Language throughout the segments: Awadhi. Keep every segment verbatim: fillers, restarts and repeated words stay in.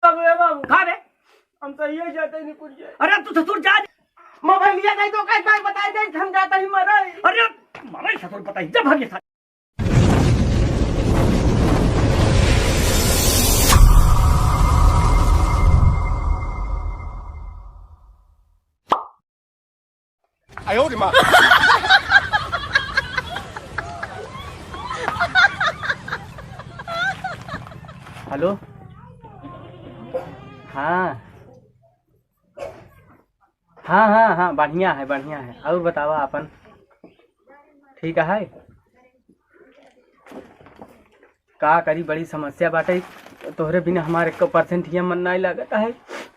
बाबू, ए बाबू। का बे? हम सही है जाते नहीं कुछ। अरे तू ससुर जा। मोबाइल लिया नहीं तो कई बार बताई दे, हम जाता ही मरे। अरे मरे ससुर बताई, जब भागे सा। हेलो। हाँ। हाँ, हाँ, हाँ, बढ़िया है, बढ़िया है। और बतावा आपन, ठीक है? का करी, बड़ी समस्या बाटे। तोहरे बिना हमार एको percent हिया मन नाहीं लागत है।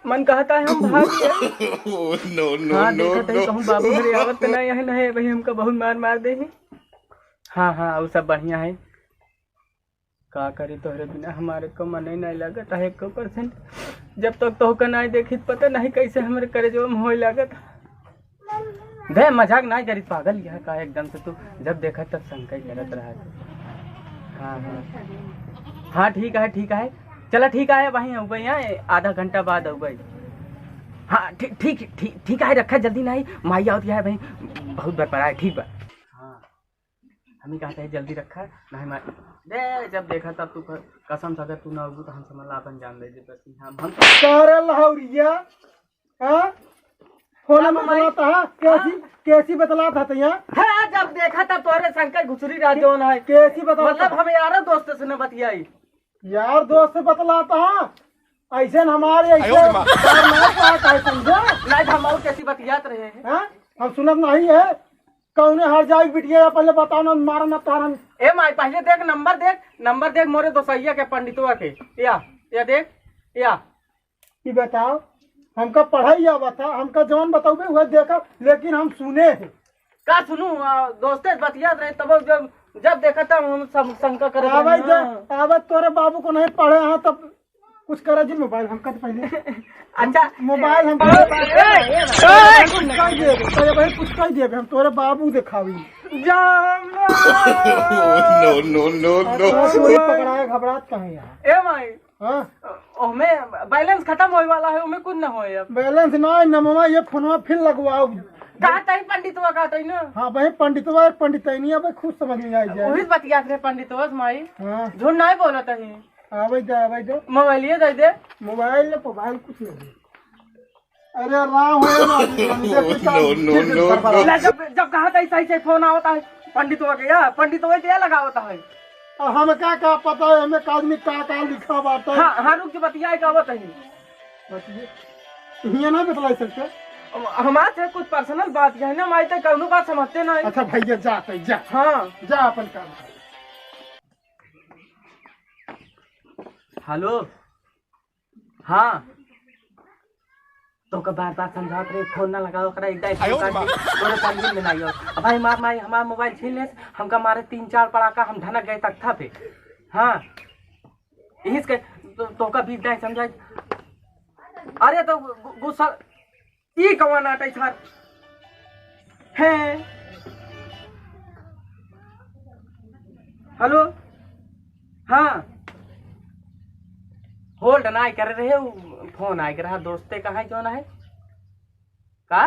मन कहता है हम भाग जाए। हाँ, देखत है कहूँ बाबू घरे आवत तो नाहीं है, नाहीं भाई हमका बहुत मार मार दे है। हाँ, हाँ, और सब बढ़िया है। का करी, तोहरे बिना हमार एको मन ही नाहीं लागत है एको percent। जब तक तोहका नाहीं देखी पता नाहीं कैसे हमरे करेजवा में होए लागत। बे, मजाक नाहीं करी, पागल यह का एकदम से तू जब देखा तब शंका ही करत रहा। हाँ, हाँ। हाँ, ठीक है, ठीक है। चला, ठीक है, वहीं अउबे, यहाँ आधा घंटा बाद अउबे। हाँ, ठीक, ठीक, ठीक, ठीक है, रखा जल्दी नाहीं, माई आवत है भाई, बहुत बरपरा है, ठीक बा। हाँ, हम ही कहते हैं जल्दी रखा, नाहीं माई, दे, जब देखा तब तू क-, कसम से अगर तू ना अउबू तो हम समझ ला अपन जान दे दे, बस हम, हम सारा लहौरिया। हाँ? फोन में बतलाता है? कैसी, हाँ? कैसी बतलाता था यहाँ? हाँ, जब देखा तब तोहरे शंकर घुसरी रहा जौन है। कैसी बतलाता? मतलब हम यार दोस्त से न बतियाई। यार दोस्त से बतलाता है? ऐसे न हमारे ऐसे आयो रे माँ। यार ना बात है, समझे? नहीं, हम और कैसी बतियात रहे हैं। हाँ? हम सुनत नहीं है। कौने हर जाए बिटिया, या पहले बताओ ना, मारा ना तारा। ए माई, पहले देख नंबर देख, नंबर देख मोरे दोसैया के पंडितवा के। या, या देख, या। ई बताओ, हमका पढ़ाई आवत है, हमका जौन बतौबे उहे देखब, लेकिन हम सुने हैं। का सुनू, आ, दोस्ते से बतियात रहे, तब जब, जब देखा तब हम सब शंका करत आवे रहे दे, ना। आवे तोरे बाबू को नहीं पढ़े हैं तब कुछ करे जी मोबाइल हमका तो पहले। अच्छा। मोबाइल हमका ए, ए, ए, कुछ कह देबे, तो ये भाई कुछ कह देबे, हम तोरे बाबू देखावी। जामा। No, no, no, no। तोरा चोरी पकड़ाए घबरात कहाँ यार? ए माई, हाँ। ओमे बैलेंस खत्म होए वाला है, ओमे कुछ ना होए अब। बैलेंस ना है, नमवा ये फोनवा फिर लगवाओ। कहा तई पंडितवा कहा तई ना। हाँ भाई, पंडितवा और पंडितैनी अब खुद समझ में आ जाए। वही बतियात रहे पंडितवा से माई। हाँ। झूठ नहीं बोलत ही। आवे दे, आवे दे। मोबाइलिए दे दे। मोबाइल ले, मोबाइल कुछ नहीं। अरे राम हो रे बाबू, हम देखते क्या No, no, no, no। ला, जब, जब कहा था सही से फोन आवता है, पंडित हो गया, पंडित हो गया लगा होता है। अब हमका का पता है, हमें का आदमी का, का लिखा बात है। हाँ, हाँ, रुक जो बतिया का आवत है। बतिया। हियाँ ना बतला सकते। अब हमारे से कुछ पर्सनल बात है ना, माई तो कौनो बात समझते ना है। अच्छा भैया, जा तै, जा। हाँ। जा अपन काम। हेलो। हाँ। तोका बार-बार समझावत रहे, फोन ना लगाओ करा, एक दाई फोन काट दे, तोरे पंडित में ना आइयो। अब भाई मार माई हमार मोबाइल छीन लेस, हमका मारे तीन चार पड़ाका, हम धनक गए तख्ता पे। हाँ। इहिस के तो, तोका बीस दाई समझाई। अरे तो गु-, गुस्सा, ई कौन नाटक सर? हैं? हेलो? हाँ। होल्ड ना करे रहे, उ फोन आए के रहा, दोस्ते का है, जौन है? का?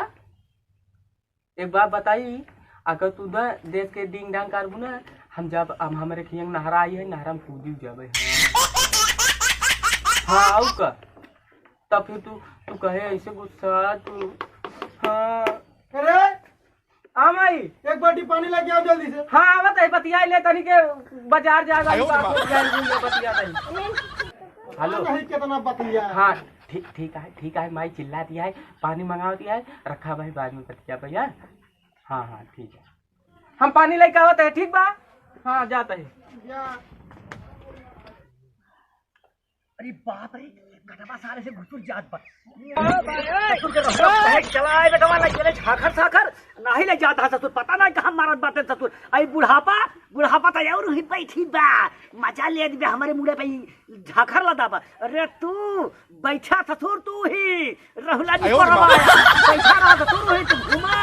एक बात बताई, अगर तू ना देख के डिंग डांग करबू ना, हम जब, हम हमरे खियंग नहरा आई है, नहरा में कूदी जाबे। हाँ, आऊ का? तब फिर तू, तू कहे ऐसे गुस्सा, तू, हाँ। अरे! आ माई। एक बाल्टी पानी लेके आओ जल्दी से। हाँ, आवत है, बतिया ले तनी के बाजार जाए वाली आयो बात माँ। हो जाए, बतिया तनी। हेलो। नहीं, कितना बतिया। हाँ, ठीक, ठीक है, ठीक है, माई चिल्ला दिया है, पानी मंगाओ दिया है, रखा भाई, बाद में बतिया भैया। हाँ, हाँ, ठीक है। हम पानी लेके आवत है, ठीक बा? हाँ, जात है। जा। अरे बाप रे, कटवा सारे से घुसुर जात बा। ससुर के रहुआ बहक चला आए बेटवा, लग गेले झाखर साखर, नाही ले जात हा ससुर, पता नाही कहाँ मारत बाटे ससुर। आई बुढ़ापा, बुढ़ापा त और ही बैठी बा, मजा ले दिबे हमरे मुड़े पे ई झाखर लदा बा। अरे तू बैठा ससुर, तू ही रहुला जी आयो रे परवा, बाप। बैठा रहा ससुर, वही तू घुमा।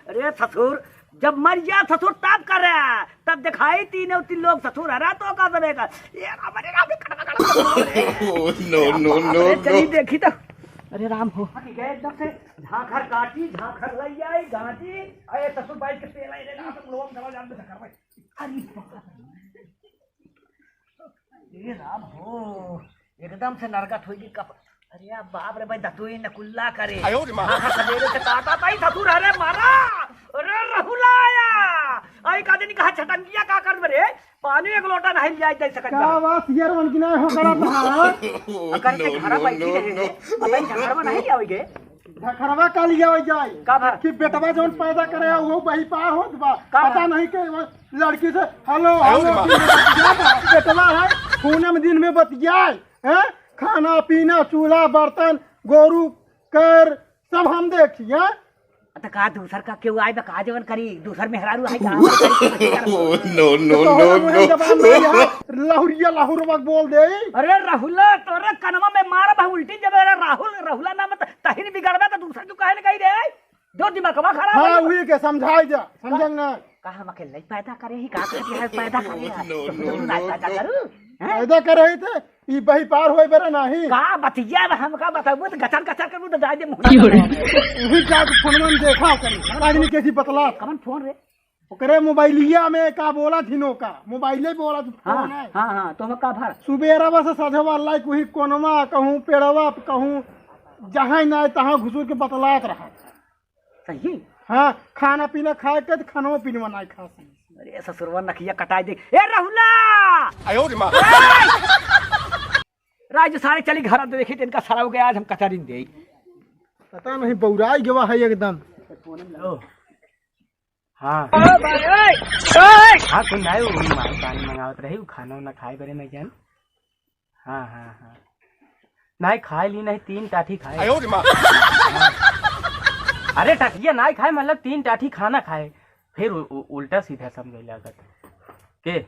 अरे ससुर, जब मर जा ससुर तब करे, तब देखाई तीनों तीन लोग ससुर हरा तो का सबे का। ये राम, अरे राम, कड़वा, कड़वा, कड़वा, रे। Oh, no, no, no, अरे चली no। देखी तो। अरे राम हो। अभी गए एकदम से झांखर काटी, झांखर लई आई, गांठी, अरे ससुर बाइक के तेल आई रे, ना तो लोग करा जान दे कर भाई। अरे बाप रे। ए राम हो, एकदम से नरगत होई गई कप। अरे बाप रे भाई, दतुई न कुल्ला करे। आयो रे माँ। हाँ, हाँ, सवेरे से काटा ताई ससुर, अरे मारा, अरे रहुला आया। आई का दिन कहा छटंगिया का कर रे, पानी एक लोटा नहीं लिया जाई सकत का बा। बात यार, मन की ना हो करा था। अकर के घरा बैठी रहे रे, पता नहीं घर में नहीं लिया होई गे। झखरवा का लिया हो जाए का भा? कि बेटवा जौन पैदा करे है, वो बही पार होत बा। का पता भा? नहीं के वो लड़की से, "हेलो, आयो हेलो," रे माँ। कि बेटवा बेटवा है, फोन में दिन में बतियाए, हैं? खाना पीना, चूल्हा बर्तन, गोरू कर, सब हम देखी, हैं? त का दूसर का केहू आए बा, का जवन करी? दूसर मेहरारू आए का? Oh, no, no, तो no, तोहरा मुँह no। जबान नहीं है, लहुरिया लहुरवा बोल दे। अरे राहुल, तोरे कनमा में मारब हम उल्टी जब, अरे राहुल, राहुला नाम त-, तहिन बिगड़बे त दूसर क्यों कहे न कही रे? जो दिमागवा खराब हाँ, है। उही के समझाई जा, समझे ना? का हम अकेले ही पैदा करे ही, का कहती है पैदा करे है? No, तो no, तू ना no, पैदा no। करू, हैं? पैदा करे ही थे, ई बही पार होए बेरा नाही। का बतिया बा, हम का बताबू, तो गचर गचर करबू, तो जाए दे मुँह की हो रे? ना। उही जाके फोनवा में देखा करी, आदमी कैसी बतला। कमन फोन रे? ओकरे मोबाइलिया में का बोला थिन ओका, मोबाइले बोला तो हाँ, फोन है। हाँ, हाँ, तो हम का भर? सुबेरा बस सजवा लाइक वही कोनवा, कहूँ पेड़वा, कहूँ जहाँ ना तहाँ घुसुर के बतलात रहा। सही? हाँ, खाना पीना खाए के तो खाना पीना ना खा सही। अरे ससुरवा नखिया कटाई दे। ए राहुला! आयो रे माँ। ए! राज सारे चली घर दे, देखी इनका सारा हो गया, आज हम कचहरी में दे। पता नहीं बौराई गवा है एकदम। हेलो। हाँ। हाँ, तो नहीं, वो माई पानी मंगावत रही, वो खाना उना खाए बरे नहीं जान। हाँ, हाँ, हाँ। नहीं खाए ली, नहीं तीन टाठी खाए। आयो रे माँ। हाँ। अरे टठिया नहीं खाए, मतलब तीन टाठी खाना खाए, फिर उ-, उ-, उल्टा सीधा समझे लागत। के?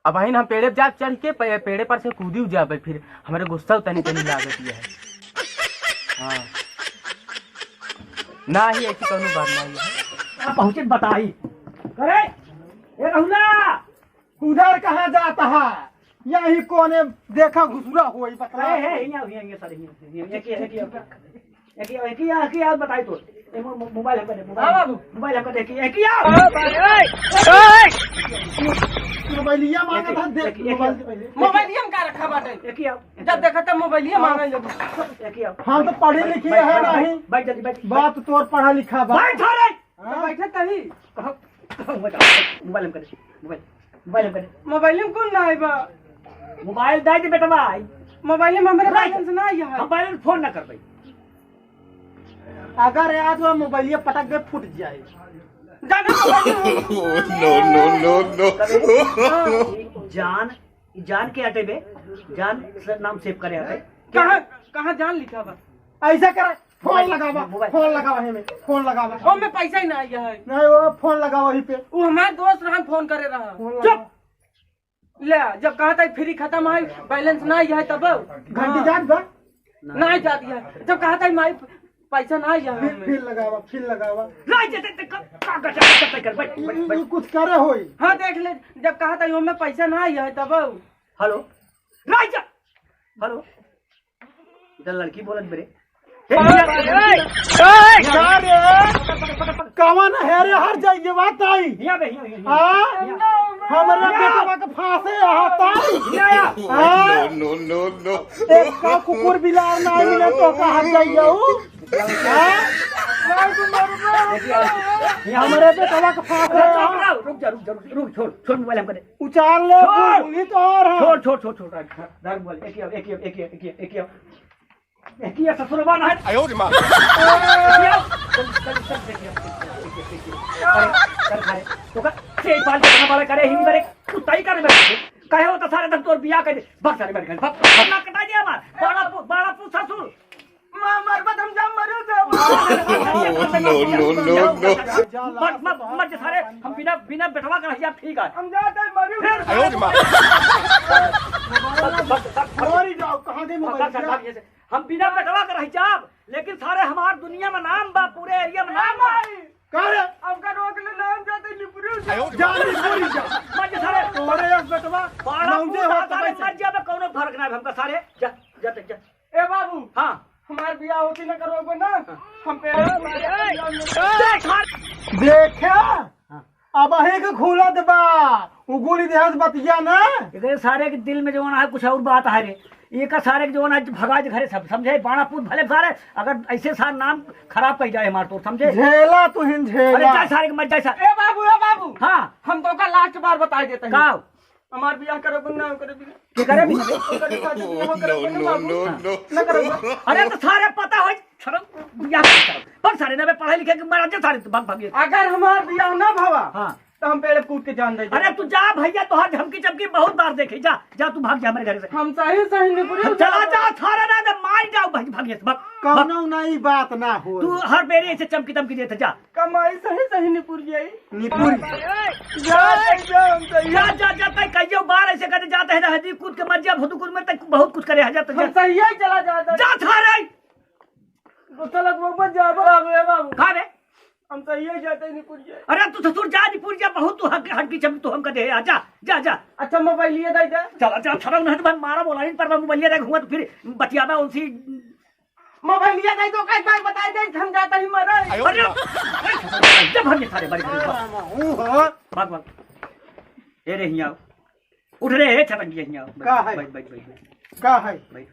अब अहिन हम पेड़े पे जाब चढ़ के, पे-, पेड़े पर से कूदी जाबे, फिर हमरे गुस्सा तनी तनी लागत है। हाँ। ना ही ऐसी कौनो बात ना है। आप पहुँचे बताई। अरे, ए राहुला! उधर कहाँ जाता है? यही कोने देखा घुसुरा होई बतला। अरे, हे, हियाँ, हियाँ, हियाँ, सारे हियाँ, हियाँ, हियाँ, हियाँ, हियाँ, हियाँ, हियाँ, हियाँ, हियाँ, हियाँ, बताई तो। ए, मो-, मो-, मोबाइल हमका दे, मोबाइल। हाँ, बाबू। मोबाइल हमका दे, कि, ए, किया? मोबाइलिया मांगा था, दे, ए, ए, मोबाइल दे पहले। मोबाइलिया में का रखा बाटे? ए, किया? जब देखा तब मोबाइलिया हाँ। मांगा जब। ए, किया? हम तो पढ़े लिखे बैठ, हैं बैठ, नहीं। बैठ, जल्दी बैठ। बाप तोर पढ़ा लिखा बा। बैठ, अरे। तो हाँ। बैठे तही। कहाँ, कहाँ हुआ था? मोबाइल हमका दे, मोबाइल, मोबाइल हमका दे। मोबाइल में कौन ना आए बा? मोबाइल दे दे बेटवा। मोबाइल में हमरे बैठ। बैलेंस ना आया है। हम बैलेंस फोन ना कर पाई। अगर आज वो मोबाइलिया पटक दे, फूट जाए। जाना तो भाई। Oh, no, no, no, no। हाँ, जान, जान के हटे बे, जान से नाम सेव करे हटे। कहाँ, कहाँ जान लिखा बा? ऐसा कर, फोन लगावा, मोबाइल। फोन लगावा, हे में, फोन लगावा। ओ, में पैसा ही ना आया है। नहीं, वो फोन लगावा वहीं पे। वो हमार दोस्त रहन, फोन करे रहा। फोन चुप। लगावा। ले, जब कहा था फ्री खत्म है, बैलेंस ना आया है तब। घंटी हाँ। जात बा? ना जाती है। जब कहा था माई पैसा ना आया है फिर, हमें। फिर लगावा, फिर लगावा। लाई जे ते, ते का, का, का, का, का, कर, बैठ, ई, बैठ, ई, बैठ। ई कुछ करे होई। हाँ, देख ले, जब कहा था हमें पैसा ना आया है तब। हेलो। लाई जा। हेलो। इधर लड़की बोलत बे रे। हे, भैया। का रे? कवन है रे हर जाइए बात आई? हिया बे, हिया, हिया, हिया। हाँ? हिया। हमरे हिया। बेटवा के फांसे यहाँ ताई। हिया, हिया। हाँ? No, no, no, no। एक का कुकुर बिलार ना मिले तो का हर जाइए ऊ? हाँ? हिया, हिया। हमरे बेटवा के फांसे अरे, चुप यहाँ। रहो, रुक जा, रुक जा, रुक, रुक, छोड़, छोड़ मोबाइल हमका दे। उचार ले, छोड़। पूरी तो और है। छोड़, छोड़, छोड़, छोड़, रख, रख, रख मोबाइल। एक ही आओ, एक ही आओ, एक ही आओ, एक ही आओ, एक ही आओ। एक ही आओ, ससुरबा ना है। आयो रे माँ। एक ही आओ। चल, चल, चल, एक ही आओ, एक ही आओ, एक ही आओ, एक ही आओ। अरे, चल, खा ले। तो का, से पाल के खाना वाला करे, हिंग करे, कुत्ता ही करे मेरे से। कहे हो तो सारे तक तोर बियाह कर दे। भाग सारे मेरे घर, भाग, भाग। ना कटा दिया हमार। बड़ा पु-, बड़ा पु ससुर। माँ, मरबा त हम जा मरू जाब। No, no, no, no। मत, मत, मत जे सारे, हम बिना, बिना बेटवा का रहिया ठीक है। हम जाते मरू। फिर आयो रे माँ। मरी जाओ, कहाँ गई मोबाइल? हम बिना बेटवा का रह जाब, लेकिन सारे हमार दुनिया में नाम बा, पूरे एरिया में नाम बा। का रे? हमका रोक ले ना, हम जाते निपुरी। जा निपुरी जा। मत जा सारे। तोरे एक बेटवा बाड़ा नौजे पूत हो आता तबे रे, से। मत जाबे, कौनो फर्क ना है हमका सारे। जा, जा, जा। ए बाबू, हाँ। हमार बियाह होती ना करो ना, हम पेड़ जा सारे। देखे, हाँ। अब अही के खुलत बा, उ गोली देहत बतिया ना। एकरे सारे के दिल में जवन है कुछ और बात है रे। एका सारे के जवन है भगा दे घरे सब, समझे? बाड़ा पूत भले सारे, अगर ऐसे सार नाम खराब कई जाए हमार तोर, समझे? झेला तू हिन अरे झेला। जा सारे के मत जा सारे। ए बाबू, ए बाबू। हाँ। हम तो का लास्ट बार बताई देते हैं। का? हमार बियाह करब ना, ओकरे बिना। के करे बिना? ओकरे साथ बियाह करब ना बाबू। No, no, no। ना करब। अरे तो सारे पता होई, छोड़ो, बियाह मत करो। पर सारे ना बे पढ़े लिखे के मर जा सारे, तू भाग, भाग ये। अगर हमार बियाह ना भवा, हाँ। तो हम पेड़ कूद के जान दे। अरे तू जा भैया, तोहार धमकी चमकी बहुत बार देखी, जा, जा तू भाग जा हमरे घरे से। हम सही सही निपुरी हम चला जा, सारे ना दे, मार जाओ भाई, भाग ये से, भाग, भाग। कौनो नई बात ना हो। तू हर बेरी ऐसे चमकी धमकी देते जा। कमाई सही सही निपुर जाई। निपुर। जा, जा, जा, हम सही जा, जा, जा, तै कहियो बार ऐसे करे जाते हैं, हदी कूद के मर जा, भदुकुर में तै बहुत कुछ करे है, जा, तै हम जा। सही है, चला जा, जा। जा, सारे। गुस्सा लगवा मत जा, बाबू, ए बाबू। का बे? हम सही है, जाते निपुर जाई। अरे, तू ससुर जा, निपुर जा, बहुत तू हक-, हटकी चमकी तू हमका दे, आ, जा, जा, जा। अच्छा, मोबाइल लिए दे, जा। चला, जा, छोड़ा, उन्हें तो मैं मारा बोला, इन पर मैं मोबाइल लिए दे, घूमा तो फिर बतियाबा उनसे। मोबाइलिया दे तो कई बार बताई दे, हम जाता ही मरे। अरे, जब हम ये सारे बड़े बड़े हाँ, हाँ, हूँ, हाँ। भाग, भाग। ए रे, हियाँ। उठ रे, ए छटंगिया, हियाँ। बैठ, का है? बैठ, बैठ, बैठ, बैठ। का है? बैठ।